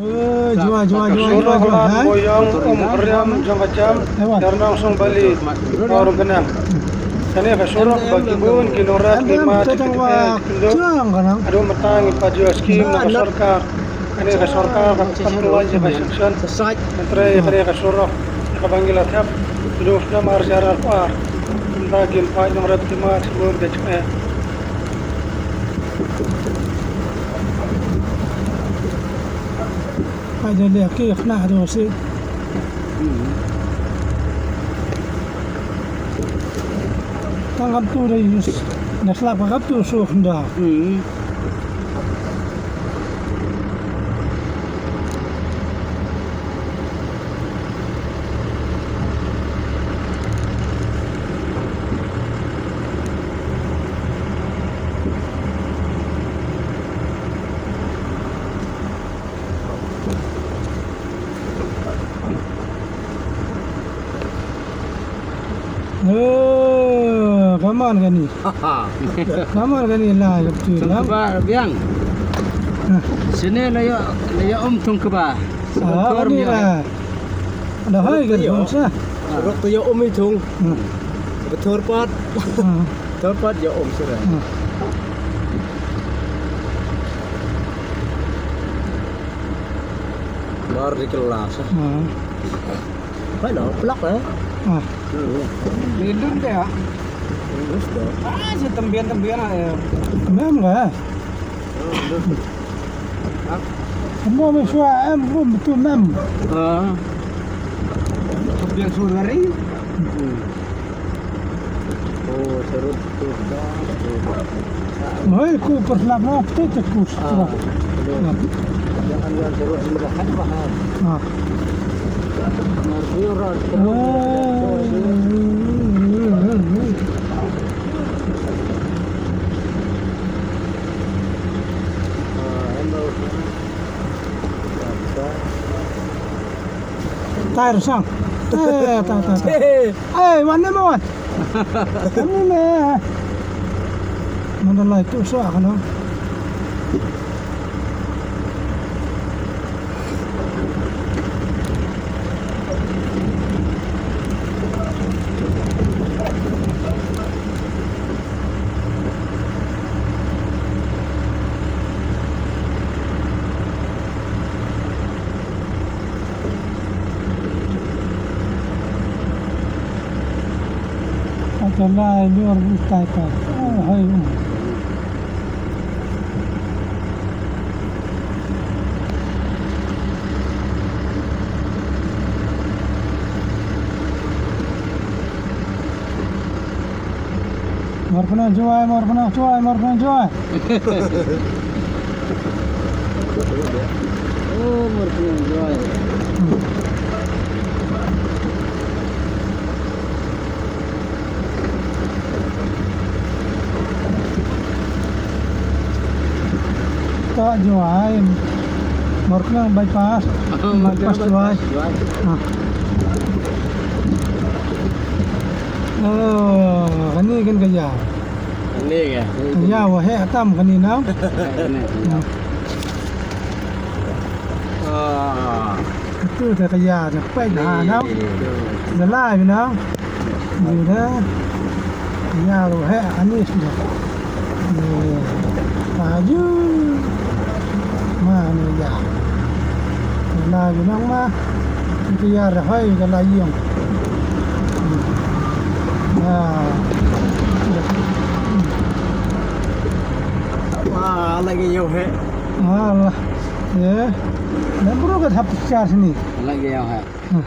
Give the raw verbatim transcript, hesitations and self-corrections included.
Eh, jua, jua, jua, jua, jua, hai. Surok Lad Boiong, Umkhriem, jong ka Jam, Ewa. Ïar Nongsong Bali, Mawryngkneng. Kane ka surok ba ki bun ki nongrep ki mat ki kynduh. Haduh mynta ngi pat ïoh skim na ka sorkar. Kane ka sorkar ka pat pynlait ïa ka section. Hynrei kane ka surok kaba ngi la thep haduh snem ar hajar arphew ar. Mynta ki paid nongrep ki mat ki bun ka jingeh. Ai, da leh ki khynnah tu si. Tang kam tu da use. Na slap kam tu suk da. Eh, ka mon kane. Ka mon kane la ka tu la. Thung kba biang. Sini la ïoh, la ïoh um thung kba. Ah, kane la. Da hai ka thung sa. Rok tu ïoh um i thung. Hmm. Betul pat. Hmm. Betul pat ïoh um sini. Hmm. Mar di kelas. Hmm. Hai no, plak eh. Ah. Lindun te ah. Lindun dah. Ah, si tembian tembian ah. Mem ka. Semua mesua em pun betul mem. Ah. Tembian suara hari. Hmm. Oh, serut tu dah. Hoi, ku perslap no, pete te kus. Ah, betul. Jangan yang serut mudahan bahan. Ah. Ngerti orang. Oh. Ah, hello. Tai Rusang. Eh, tai, tai, tai. Eh, wan ne ma wan. Wan ne ma. Mandalay tu sa kana. Ata lai luar butai ka. Ah, hai. Mawryngkneng Jowai, Mawryngkneng Jowai, Mawryngkneng Jowai. Oh, Mawryngkneng Jowai. Ka Jowai. Mawryngkneng bypass. Bypass Jowai. Ah. Oh, kane kan ka ïa. Kane ka. Ka ïa wa heh tam kane na. Kane. Ah. Itu te ka ïa na peit ha na. Dah lai na. Ni da. Ïa ruh heh anis ni. Ni. Paju. Ma ni ïa. Ni la ïa nang ma. Ni ïa ruh hoi ka la ïong. Ni. Ïa. Wah, lagi ïong heh. Alah. Ye. Nang bro ka thap char sini. Lagi ïong heh. Hmm.